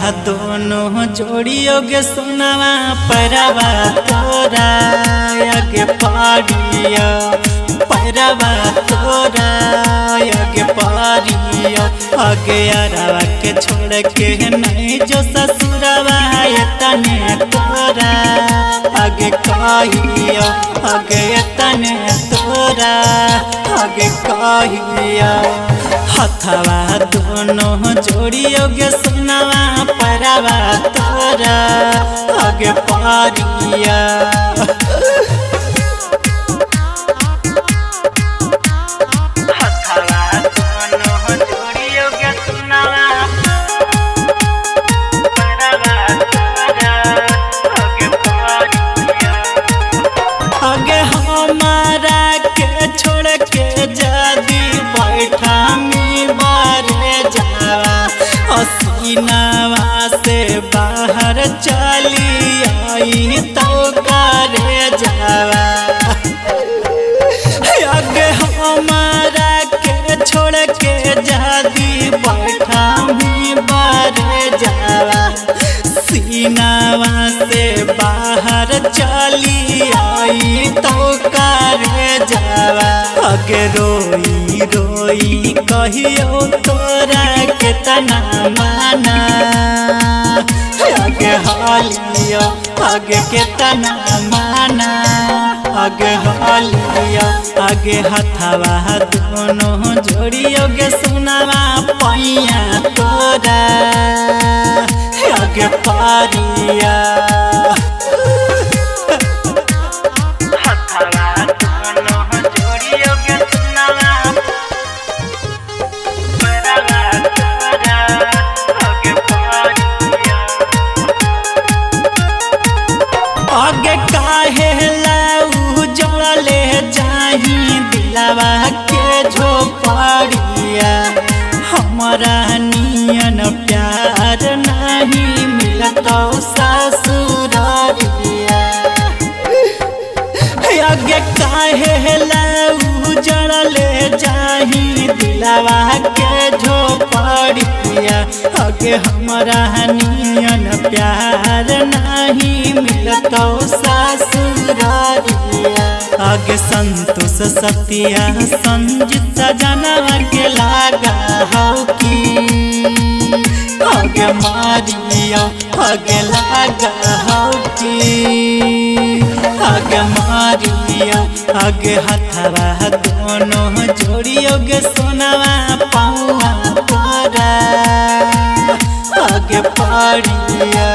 दोनों जोड़ियोगे सोनावा परवा तोरा आगे पारिया परवा तोरा आगे पारिया आगे अरवा के छोड़ के नहीं जो ससुरवा तने तोरा आगे कहियो आगे तने तोरा आगे कहियो हथवा दोनों जोड़ियोगे सोनावा परवा तोरा आगे पारिया। हथवा दोनों जोड़ियोगे सोनावा परवा तोरा आगे पारिया। आगे हमारा के छोड़ के जादी बैठा बारे जावा असीनावा से बाहर चली आई तो करे जावा। आगे हमारा के छोड़ के जादी बैठा बारे जावा सीनावा से बाहर चली आई तो करे जावा। आगे रोई रोई कहियो तोरा के तना माना आगे हालियो आगे के तना माना आगे हालियो आगे हथवा दोनों जोड़ियोगे सोनावा पैया तोरा आगे पारिया। हथवा दोनों जोड़ियोगे सोनावा परवा तोरा आगे पारिया। आगे काहे लाऊ जड़ले जाही दिलवा के झोपड़िया हमारा नियन प्यार नहीं मिलतो ससुरारिया। आगे काहे लाऊ जड़ले जाही दिलवा के झोपड़िया आगे हमारा नियन प्यार नहीं मिलतो ससुरारिया। आगे संतोष सतिया संजित सजनवा के लागा हौ की आगे मारियो आगे लागा हौ की आगे मारियो आगे हथवा दोनों जोड़ियोगे सोनावा पौआ तोरा आगे पारिया।